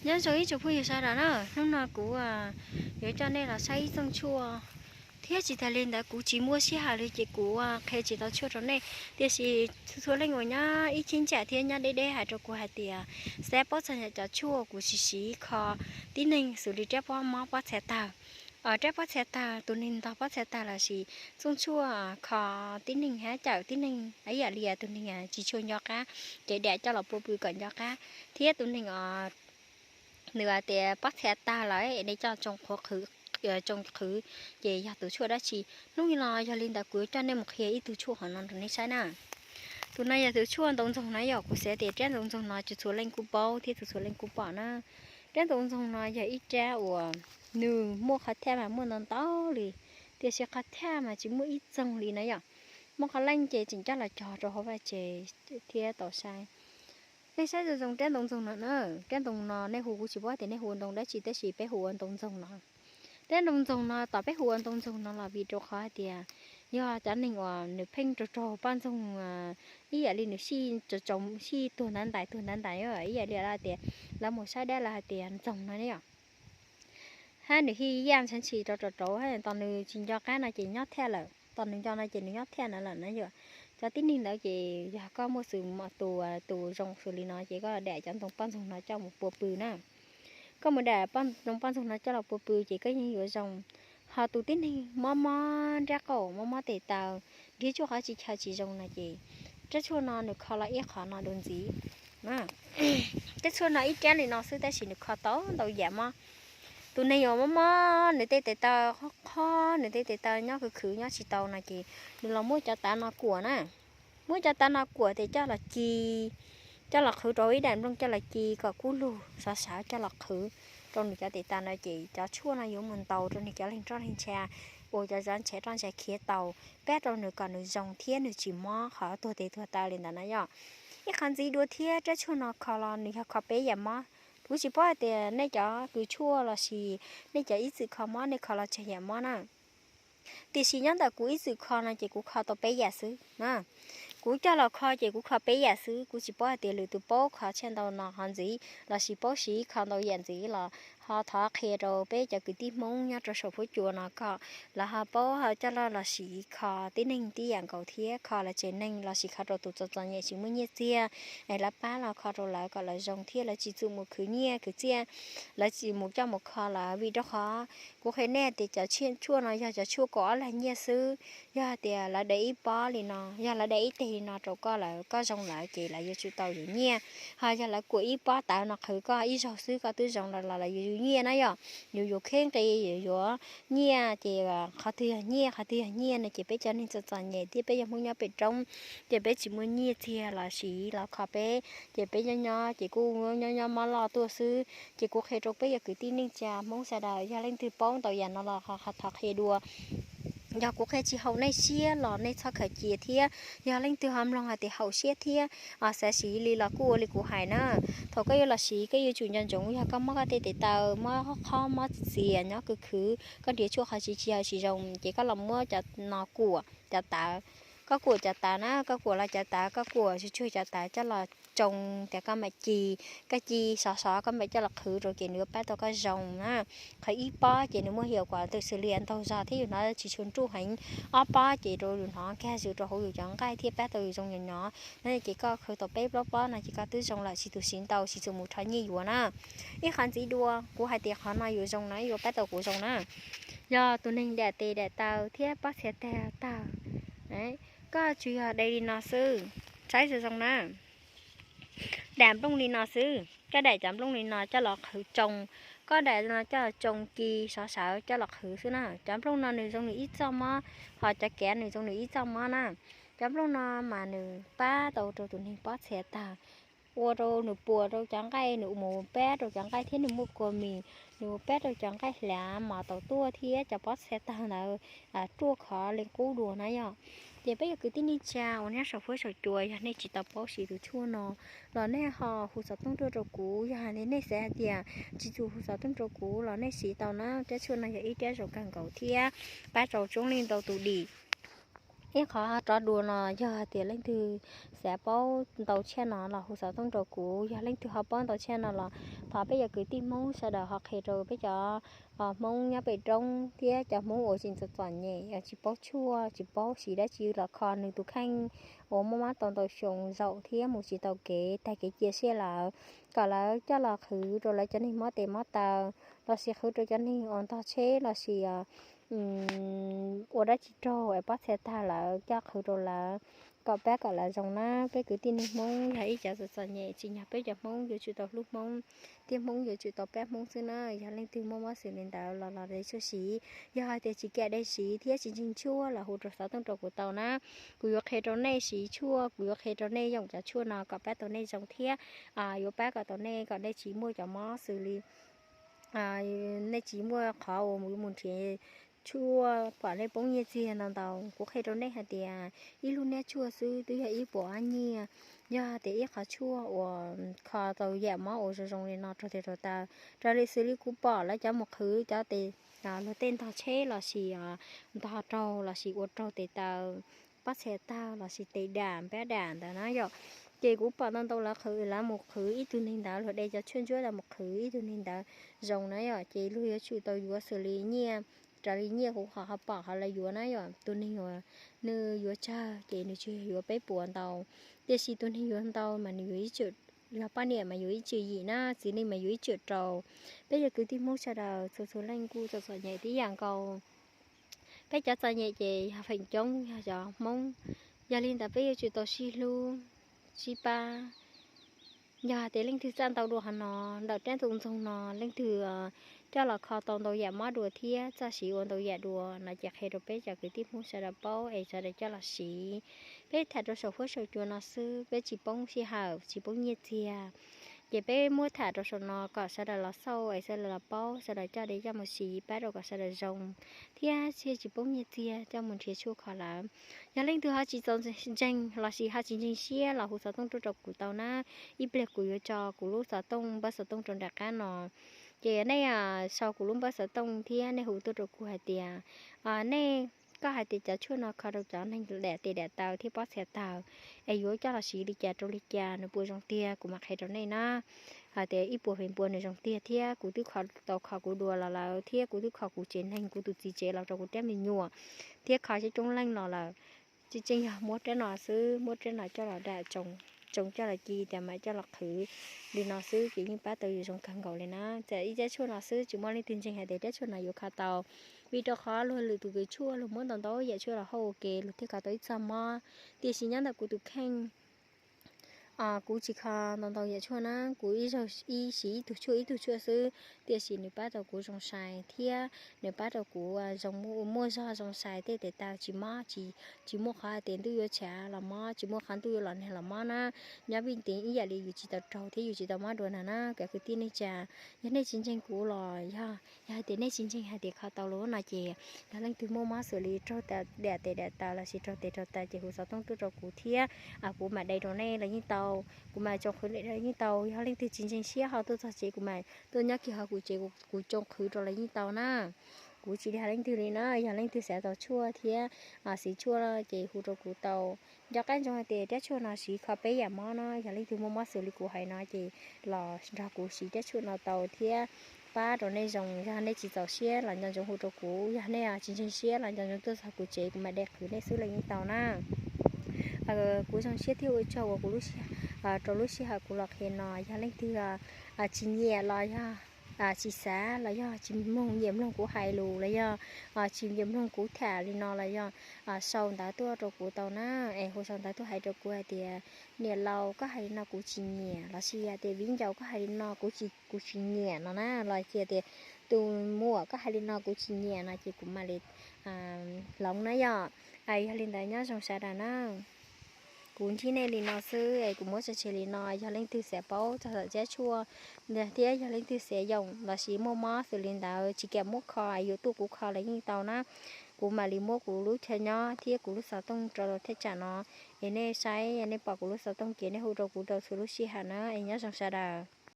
Nyob zoo ib tsoom phooj ywg sawv daws na, hnub no kuv yuav coj nej los saib ib txooj tshuaj, thiab tsis tas li ntawd kuv tsis muaj sij hawm li ces kuv qhia tsis tau tshuaj rau nej. Tiam sis txhua leej uas nyob ib cheeb tsam thiab nyob deb deb hais rau kuv hais tias xav paub txog cov tshuaj kuv siv kho tib neeg xws li rab pob mob pob txha tawg, rab pob txha tawg, tus neeg ntog pob txha tawg lossis txooj tshuaj kho tib neeg hab cawm tib neeg ib yam li tus neeg tsis tshua nco qab, ces dam coj los pua pw kom nco qab, thiab tus neeg nws tias pob txha tawg lawm es nej coj tsoo qhuav qhwv, tsoo qhwv, ces yog tus tshuaj dab tsi. Hnub no yog li ntawd kuv yuav coj nej mus qhia ib tug tshuaj hov no rau nej saib na. Tus no yog tus tshuaj ntoo ntxoog na yom, kuv xav tias rab ntoo ntxoog no txhua txhua leej kuj paub thiab txhua txhua leej kuj pom na. Rab ntoo ntxoog no yog ib rab uas nws muaj qhov thaj mas muaj ntau ntau li, tiam sis qhov thaj mas tsis muaj ib txoog li na yom. Muaj qhov leej ces tseem coj los cog rau hauv vaj tsev thiab tau saib. Nej saib zoo zoo rab ntoo ntxoog no na, rab ntoo no nej hu kuv tsis paub tias nej hu ua ntoo dab tsi tab sis peb hu ua ntoo ntxoog no. Rab ntoo ntxoog no, tom peb hu ua ntoo ntxoog no los vim rau qhov hais tias yog cov neeg uas nws pheej raug raug poj ntxoog, ib yam li nws sij, sij tuag ntav ntais tuag ntav ntais, ib yam li lawv tias lawv mus saib dab lawv hais tias ntxoog no ne yom. Hab nws hij yaj ntshaav ntshis rau rau rau, tos nws tsis nco qab no ces nyob thaj lawm, tos nws nco no ces nws nyob thaj no lawm na yom. Cov tib neeg ntawd ces yog koj muaj xwm tus, tus zoo xws li no ces koj dam cov ntoo poj ntxoog no coj mus pua pw na. Koj mus dam ntoo poj ntxoog no coj los pua pw ces koj yeej yuav zoo. Ho tus tib neeg mob mob nrab qaum, mob mob tes taw, nrhiav tshuaj qhov tsis chaw tsis zoo no ces rab tshuaj no nws kho los ib qho no dua ntxiv. Rab tshuaj no ib rab li no xwb tab sis nws kho tau ntau yam mob. Tus neeg uas mob mob nws tej tes taw qhob, nws tej tes taw nyob khwv khwv nyob tsis tau no ces nws los muab cov tav no kuam na. Muab cov tav no kuam tes coj los ci, coj los qhwv rau ib daim nplooj coj los ci kom kub lug sov sawv coj los qhwv rau nws cov tes taw no ces cov tshuaj no yuav mus ntaus rau nws cov leeg roj leeg ntsha uas cov zov ntshav roj ntsha khiav tau, pab rau nws kom nws zoo thiab nws tsis mob qhov tuag tes tuag taw li ntawd na yom. Ib qhov ntxiv dua thiab rab tshuaj no kho los nws yog kho peb yam mob. Kuv tsis paub hais tias nej cov kws tshuaj lossis nej cov ib txwm kho mob nej kho los tsawg yam mob na. Tiam sis nyob ntawm kuv ib txwm kho no ces kuv kho tau peb yam xwb na. Kuv coj los kho ces kuv kho peb yam xwb, kuv tsis paub hais tias lwm tus paub kho tshiaj ntau no qhov ntxiv lossis paub siv kho ntau yam ntxiv los ho thov qhia rau peb cov kwv tij Hmoob nyob rau saum huab cua no kom lawv ho paub ho coj los siv kho tib neeg tib yam nkaus thiab kho lawv tsev neeg lossis kho rau tus txom txom nyem tsis muaj nyiaj txiag es lawv pab los kho rau lawv kom lawv zoo thiab lawv tsis txwm mus khwv nyiaj khwv txiaj, lawv tsis mus coj mus kho lawv vim rau qhov kuv qhia nej tias cov tshuaj no yog cov tshuaj kaum ob lag nyiaj xwb. Yog hais tias lawv de ib pob li no, yog lawv de ib teg li no rau koj lawm koj zoo lawm ces lawv yuav tsum tau yuav nyiaj. Ho yog lawv kuam ib pob tawv no qhwv koj ib zaug xwb koj twb zoo lawm los lawv yuav yuav nyiaj na yom. Yuav yuav kheeb qis yuav yuav nyiaj ces qhov twg yog nyiaj qhov twg yog nyiaj no ces peb cov neeg txom txom nyem thiab peb yog Hmoob nyob pem roob ces peb tsis muaj nyiaj txiag los siv los kho peb ces peb nyob nyob ces kuj nyob nyob mob loj tuaj xwb. Ces kuv qhia rau peb yog kwv tij neej tsa Hmoob sawv daws yog leej twg paub ntau yam no los ho thov qhia dua. Yog kuv qhia tsis haum nej siab los nej txhob khaws cia thiab yog leej twg ho mloog hais tias haum siab thiab xav siv li los kuj ua li kuv hais na. Thaum koj yuav los siv koj yuav tsum nco ntsoov yog koj mob koj tej tes taw mob qhob mob txias nyob khwv khwv koj nrhiav tshuaj qhov tsis tsis zoo ces koj los muab cov no kuam cov tawv. Koj kuam cov tawv na, koj kuam los cov tawv, koj kuam tsuag tsuag cov tawv coj los tsoo tias koj mam ci, koj ci sov sov koj mam coj los qhwv rau ces nws yuav pab tau koj zoo na. Qhwv ib pob ces nws muaj hiav kuam tus xws li ntaug zog thiab yus hnov tsis tshua nruj heev. Ob pob ces rau yus hnov nkag zus rau hauv yus cov nqaij thiab pab tau yus zoo nyo nyo na. Ces koj qhwv tau peb plaub pob no ces koj twb zoo lawm, tsis tus siv ntau tsis txhob mus rho nyiaj yuav na. Ib qhov ntxiv dua kuv hais tias qhov no yuav zoo na, yuav pab tau kuv zoo na. Yog tus neeg dam tes dam taw thiab pob txha tawg tawg, koj tsuas yog de li no xwb, saib zoo zoo na. Dam nplooj li no xwb, koj dam cov nplooj li no coj los qhwv tsoo, koj dam li no coj los tsoo ci sov sawv coj los qhwv xwb na. Cov nplooj no nws zoo nws ib txoj mob, ho cov kav nws zoo nws ib txoj mob na. Cov nplooj no mas nws pab tau rau tus neeg pob txha tawg, ua rau nws puas rau cov nqaij, nws mus pab rau cov nqaij thiab nws muaj kua mis, nws pab rau cov nqaij hlav mos taus tuaj thiab cov pob txha tawg ntawd ruaj khov li qub dua na yom. Ces peb yog kwv tij neej tsa uas nyob saum huab saum cua, yog nej tsis tau paub siv tus tshuaj no los nej ho hu xov tooj tuaj rau kuv. Yog hais tias nej xav hais tias tsis txhob hu xov tooj rau kuv los nej siv tau na. Rab tshuaj no yog ib rab zoo kawg nkaus thiab pab rau tsob leej ntau tus dim. Ib qhov rov dua no yog hais tias leej twg xav paub ntau tshaj no los hu xov tooj rau kuv. Yog leej twg ho paub ntau tshaj no los thov peb cov kwv tij Hmoob sawv daws ho qhia rau peb cov Hmoob nyob pem roob thiab cov Hmoob uas tseem txom txom nyem, tsis paub tshuaj, tsis paub siv dab tsi los kho nws tus kheej uas muaj mob tau ntau xyoo zaum thiab mus tsis tau kev, tag kev cia siab lawm, kom lawv coj los qhwv rau lawv cov neeg mob tes mob taw, los sis qhwv rau cov neeg uas ntog tsheb los sis ua dab tsi raug es pob txha tag lawm coj qhwv rau lawv, kom pab kom lawv zoo na. Peb kwv tij neej Hmoob yog ib cov txom txom nyem, tsim nyog peb cov Hmoob yuav tsum tau hlub Hmoob, thiab Hmoob yuav tsum tau pab Hmoob xwb na. Yog leej twg muaj mob xws li ntawd los los de tshuaj siv. Yog hais tias tsis kam de siv thiab tsis ntseeg tshuaj los hu rau xov tooj rau kuv tau na. Kuv yuav qhia rau nej siv tshuaj, kuv yuav qhia rau nej yoom cov tshuaj no kom pab tau nej zoo thiab yuav pab kom tau nej kom nej tsis muaj cov mob xws li nej tsis muaj qhov uas yuav mus nrhiav tshuaj kom nej poob nyiaj txiag ntau ntau. Kuv qhia rau nej hais tias ib lub hnab tshuaj xwb twb yog ib puas ob nyiaj. Yog tias ib qhov tshuaj uas kho tau yam mob uas zoo zoo li no raug tes raug taw, raws li xws li kuv pom lawv cov mus qhwv cov tes, luag tej ntog tsheb los sis ntog raug los sis ua raug tes taw, pob txha tawg los sis tes dam npab dam ntawd na yom. Ces kuv pom ntau ntau lawv qhwv, lawv mus qhwv ib tug neeg ntawd, luag de cov tshuaj ntsuab ntawd mus qhwv ib tug neeg ntawd zoo na yom, ces luag yuav tsum tau yuav xws li nyiaj, raws li nyiaj kuv qhov ho pom qhov lawv yuav na yom. Tus neeg uas nws yuav tsawg ces nws tsuas yuav peb puas ntau, tiam sis tus neeg yuav ntau mas nws yuav ib tseem, yog poj niam mas yuav ib tseem yim na, txiv neej mas yuav ib tseem rau. Peb yog kwv tij Hmoob sawv daws txhua txhua leej kuj txom txom nyem tib yam nkaus. Peb cov txom nyem ces yog feem coob yog cov Hmoob. Yog li ntawd peb yuav tsum tau sib hlub sib pab. Yog hais tias leej twg txaj ntau dua qhov no, ntawm rab ntug ntxoog no leej twg coj los kho tau ntau yam mob dua thiab txoj siv ua ntau yam dua no ces qhia rau peb cov kwv tij Hmoob sawv daws paub es sawv daws coj los siv. Peb tham rau saum huab saum cua no xwb, peb tsis poob sij hawm tsis poob nyiaj txiag. Ces peb muab tham rau saum no kom sawv daws los xauj es sawv daws los paub, sawv daws coj de coj mus siv pab rau kom sawv daws zoo thiab thiaj tsis poob nyiaj txiag coj mus nrhiav tshuaj kho lawm. Yog leej twg ho tsis txaus ntseeg los sis ho tsis ntseeg siab los hu xov tooj tuaj rau kuv tau na. Ib pliag kuv yuav tso kuv lub xov tooj npawb xov tooj rau nram qab no. Ces nej sau kuv lub npawb xov tooj thiab nej hu tuaj rau kuv hais tias nej, koj hais tias cov tshuaj no kho rau cov neeg dam tes dam taw thiab pob txha tawg, es yuav coj los siv li cas rau li cas nws puas zoo tiag, kuv mam qhia rau nej na. Hais tias ib puas feem pua nws zoo tiag thiab kuv twb kho tau kho kuv dua los lawm thiab kuv twb kho kuv tsev neeg, kuv tus txiv tsev los rau kuv rab me nyuam thiab kho coob coob leej los lawm. Tseem tseem yog muab rab no xwb, muab rab no coj los dam tsoo coj los ci tias mam coj los qhwv li no xwb ces yeej pab tau yus zoo kawg nkaus li na. Txawm ib rab tshuaj no xwb tsis muaj leej twg ntseeg hais tias rab tshuaj no yuav kho tau, vim rau qhov luag lwm tus kws tshuaj luag muab ntau ntau yam tshuaj los hau ua ke luag thiaj kho tau ib txoj mob. Tiam sis nyob ntawm kuv tus kheej, kuv tsis kho ntau ntau yam tshuaj na, kuv ib zaug ib siv ib tug tshuaj ib tug tshuaj xwb, tiam sis nws pab tau kuv zoo sai thiab nws pab rau kuv zoo muaj zog zoo sai, tej tes taw tsis mob, tsis muaj qhov hais tias ntuj yuav tshav los mob, tsis muaj qhov ntuj yuav los nag los mob na. Nyob vij teev ib yam li yus tsis tau raug thiab yus tsis tau mob dua no na. Cov kwv tij neej tsa, yog nej tsis ntseeg kuv los yog, yog hais tias nej tsis ntseeg hais tias kho tau lawm no ces yog leej twg muaj mob xws li raug dam tes dam taw los sis raug tes raug taw ces hu xov tooj tuaj rau kuv thiab kuv mam de rau nej los yeej tau, kuv mam tsoo qhwv rau yeej tau. Yog leej twg tsis ntseeg siab ho tuaj txog tsev kuv mam tuaj nyob kiag hauv kuv tsev, kuv tsoo qhwv rau los yeej tau na. Kuv tsis dag leej twg li na, yog leej twg xav tau tshuaj thiab siv tshuaj ces hu rau kuv tau. Nco qab ntsoov hais tias rab tshuaj no siv kho peb yam mob no, yog leej twg muaj mob xws li kuv hais no ces los nrog kuv siv rab tshuaj no tau thiab pab rau nej zoo. Yog nej tsis txaus siab los nco ntsoov hu rau kuv, yog nej tsis ntseeg siab los nco ntsoov tuaj txog kuv tsev kuv mam de qhwv nej xwb los yeej tau na. Kuv zoo siab thiab ua tsaug uas kuv, rau lub sij hawm kuv los qhia no, yog leej twg tsis nyiam los yog tsis xav los yog tsis mloog, nyiam mloog kuv hais lus los yog tsis nyiam mloog kuv tham li no los yog sau ntawv tuaj rau kuv tau na. Es hu sau ntawv tuaj hais rau kuv hais tias niam laus koj hais li no kuv tsis nyiam, los sis hais tias viv ncaus koj hais li no kuv tsis, kuv tsis nyiam no na, los sis tias tus muam koj hais li no kuv tsis nyiam no ces kuv mam li hloov na yom. Yog li ntawd nyob zoo sawv daws na. Kuv ntsib nej li no xwb es kuv muab tso tseg li no, yog leej twg xav paub txog tom rab tshuaj thiab yog leej twg xav yoom los sis muaj mob xws li ntawd tsis kam muab kho yuav tuaj kuv kho los yeej tau na. Kuv mam li muab kuv lub chaw nyob thiab kuv lub xov tooj rau thaj tsam no, es nej saib nej pom kuv lub xov tooj ces nej hu rau kuv rau txhua lub sij hawm na, es nyob zoo sawv daws.